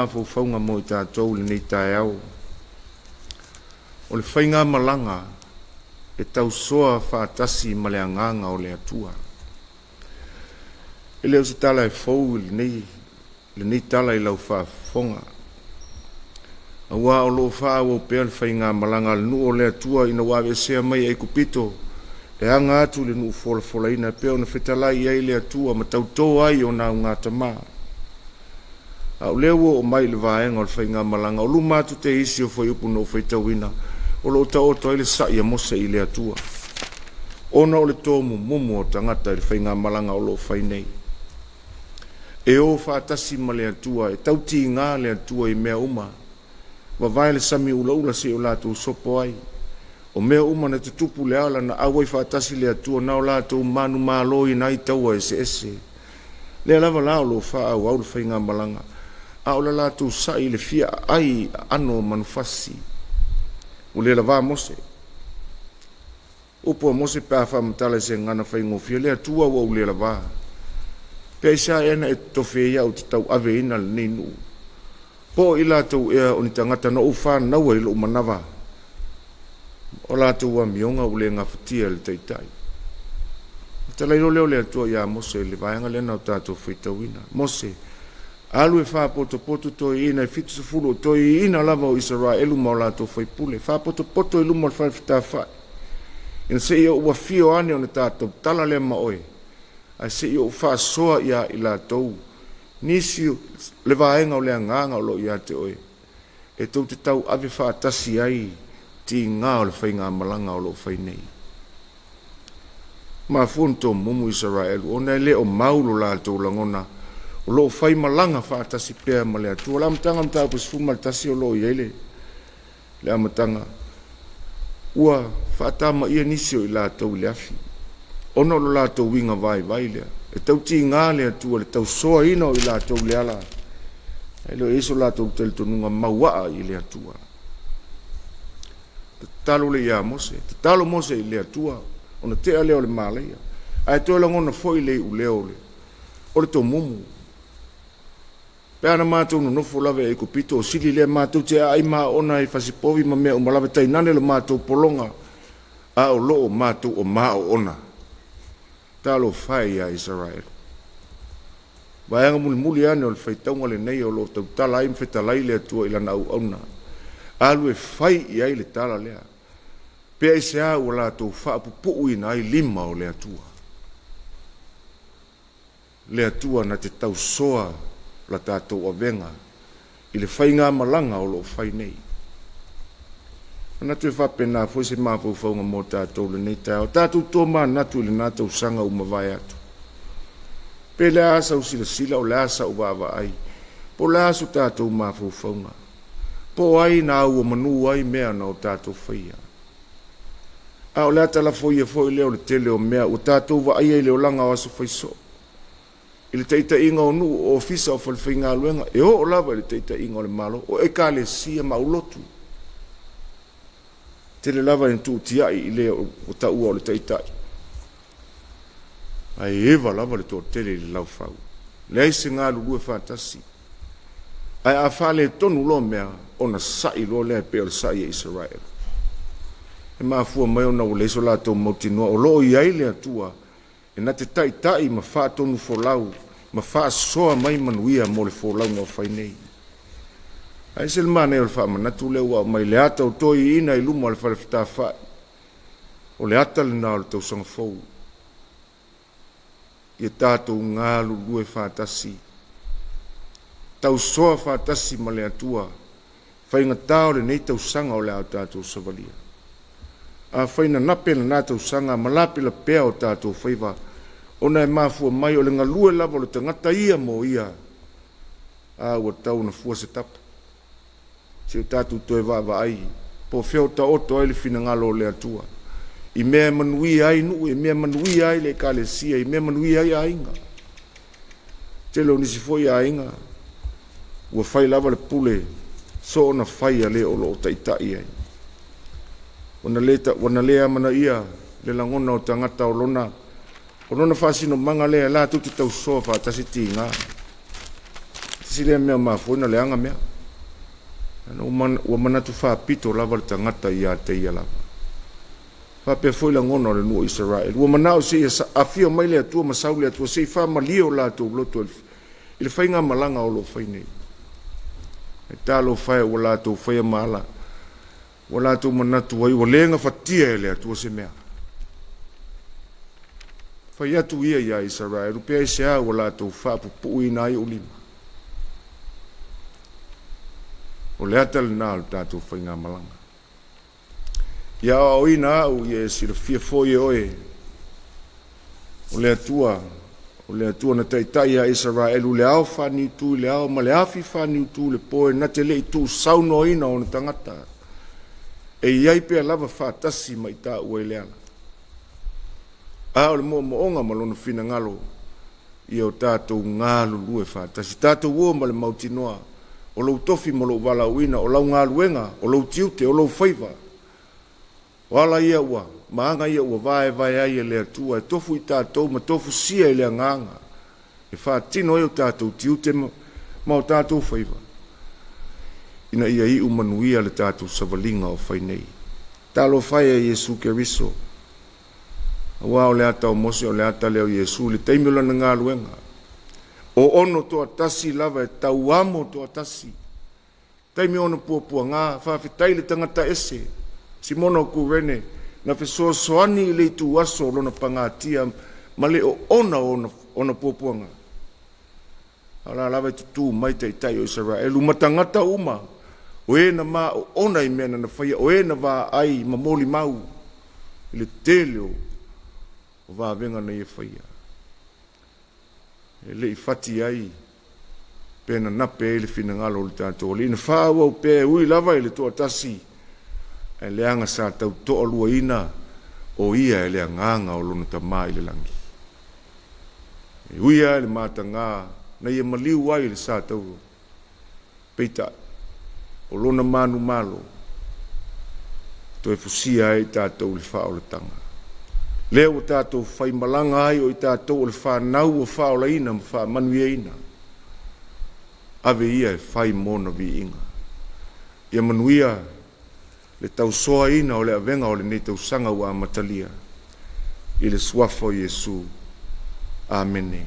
mafaufauga mo i tatou i lenei taeao, o le faigamalaga e tausoa faatasi ma le Agaga o le Atua. E le o se tala e fou i lenei tala i lau faafofoga, aua o lo o faaauau pea le faigamalaga a le nuu o le Atua ina ua aveesea mai Aikupito e aga atu i le nuu folafolaina e pei ona fetalai i ai le Atua ma tauto ai ona augatama. A o lea ua oo mai i le vaega o le faigamalaga, o luma atu te isi o fuaiupu na ou faitauina, o lo o taoto ai le sa'i a Mose i le Atua, ona o le tomumumu o tagata i le faigamalaga o lo o fai nei. E o faatasi ma le Atua, e tautiga le Atua i mea uma, vavae le sami ulaula seia o latou sopo ai. O mea uma na tutupu i le ala na auai faatasi le Atua na o latou manumaloina ai taua eseese. Lea lava la o lo o faaauau le faigamalaga, a o le latou sa'i i le fia aai i aano o manufasi. Ua le lavā Mose. Upu a Mose pe a faamatala i se gagana faigofie, “Le Atua ua ou le lavā, pe aisea ea na e totofi ai au ou te tauaveina lenei nuu? Po o i latou ea o ni tagata na ou fanauina i lou manava? O latou amioga ua le gafatia e le Taitai.” Ona fetalai loa lea o le Atua ia Mose i le vaega lea na tatou faitauina, “Mose, alu e faapotopoto toeaiina e 70 o toeaiina lava o Isaraelu ma o latou faipule, faapotopoto i luma o le fale fetāfai, ina se i ou afio ane ona ta tautala lea ma oe, ae se i ou faasoa ia i latou nisi o le vaega o le agaga o lo o ia te oe, e tou te tauave faatasi ai tiga o le faigamalaga o lo o fai nei.” Mafua ona tomumu Isaraelu ona e le o mau lo latou lagona o lo o faimalaga faatasi pea ma le Atua. O le amataga o le Mataupu 11 o lo o i ai le amataga, ua faatamaia nisi o i latou i le afi, ona o lo latou uiga vaivai lea. E tautiga le Atua i le tausoaina o i latou i le ala, ae le o i ai so latou talitonuga mauaa i le Atua. Tatalo lea ia Mose, tatalo Mose i le Atua, ona tea lea o le malaia, ae toe lagona foi le iuleo o le tomumu. Pe ana matou nonofo lava i Aikupito o sili lea, matou te aai maona ai i fasipovi ma mea uma lava, tainane lo matou pologa, a o lo o matou o maoona. Talofa e ia Isaraelu. Vaega mulimuli ane o le faitauga lenei o lo o tautala ai ma fetalai le Atua i lana auauna, alu e fai i ai le tala lea, pe aisea ua latou faapupuuina ai lima o le Atua, le Atua na te tausoa la tatou avega i le faigamalaga o lo o fai nei. Manatu e faapena foi se mafaufauga mo tatou i lenei taeao. Tatou tomanatu i lena tausaga ua mavae atu. Pe le a sau silasila o le a sau vaavaai, po o le a so tatou mafaufauga, po o ai na auomanu ai mea na o tatou faia. A o le atalafoia foi lea o le tele o mea ua tatou vaaia i le olaga o aso faisoo, i le taitaiga o nuu, o ofisa, o falefaigaluega, e oo lava i le taitaiga o le Malo, o ekalesia ma aulotu. Tele lava ina tuutiai i le ua taua o le taitai, ae eva lava le toatele i le laufau, leai se galulue faatasi. Ae a faaletonu loa mea, ona sa'i loa lea e pei o le sa'i a Isaraelu. E mafua mai ona ua leai so latou mautinoa o lo o i ai le Atua e na te taitai ma faatonufolau ma faasoa mai manuia mo le folauga o fai nei. Ae ese le manaia o le faamanatu lea ua aumai le ata o toeaiina i luma o le fale fetafai, o le ata lena o le tausaga fou. Ia tatou galulue faatasi, tausoa faatasi ma le Atua, faigata o lenei tausaga o le a tatou savalia. Afai na nape lena tausaga ma lapelapea o tatou faiva, ona e mafua mai o le galue lava o le tagata ia mo ia, a ua tatau ona fua se tapu, se i o tatou toe vaavaai po o fea o taoto ai le finagalo o le Atua i mea e manuia ai nuu, i mea e manuia ai le ekalesia, i mea e manuia ai aiga. Tele o nisi foi aiga ua fai lava le pule soona fai a le o lo o taitai ai. Ua na le amanaia le lagona o tagata o lona faasinomaga lea latou te tausoa faatasi tiga. Tasi lea mea mafua ai ona leaga mea. Leaga ua manatu faapito lava le tagata ia te ia lava. Faapea foi lagona o le nuu o Isaraelu, ua manao se i afio mai le Atua ma sau le Atua se i faamalie o latou loto i le faigamalaga o lo o fai nei. Ae talofa e, ua latou faia ma ala, ua latou manatu ai ua le gafatia e le Atua se mea. Fai atu ia iā Isaraelu, pe aisea ua latou faapupuuina ai ou lima. O le ata lena o le tatou faigamalaga. Ia aoaoina au, ia e silafia foi e oe, o le Atua, o le Atua na taitai iā Isaraelu i le ao faaniutu i le ao ma le afi faaniutu i le po, e na te le i tuusaunoaina ona tagata, e i ai pea lava faatasi ma i taua i le ala. A o le moomooga ma lona finagalo, ia o tatou galulue faatasi, tatou o ma le mautinoa o lou tofi ma lou valaauina, o lau galuega, o lou tiute, o lou faiva, o ala ia ua ma aga ia ua vaevae ai e le Atua e tofu i tatou ma tofusia i le agaga e faatino ai o tatou tiute ma o tatou faiva, ina ia iu manuia le tatou savaliga o fai nei. Talofa e ia Iesu Keriso, aua o le ata o Mose o le ata lea o Iesu i le taimi o lana galuega. O ono toatasi lava e tauamo toatasi. Taimi o ona puapuaga, faafetai i le tagata ese, Simona o Kurene, na fesoasoani i le ituaso o lona pagatia ma le oona o ona puapuaga. A o la lava e tutū mai taitai o Isaraelu ma tagata uma, o e na maoona i mea na faia, o e na vaai ma molimau i le tele o vavega na ia faia. E le i fati ai pe nanape ai le finagalo o le tatou Alii, na faaauau pea e ui lava i le toatasi, ae leaga sa tau toaluaina o ia e le agaga o lona Tama i le lagi. E ui lava i le mataga na ia maliu ai i le sa tauro, peitai, o lona manumalo toe fusia ai tatou i le faaolataga. Lea ua tatou faimalaga ai o i tatou o le fanau ua faaolaina ma faamanuiaina, ave ia e fai mona viiga. Ia manuia le tausoaina o le avega o lenei tausaga ua amatalia i le suafa o Iesu. Amene.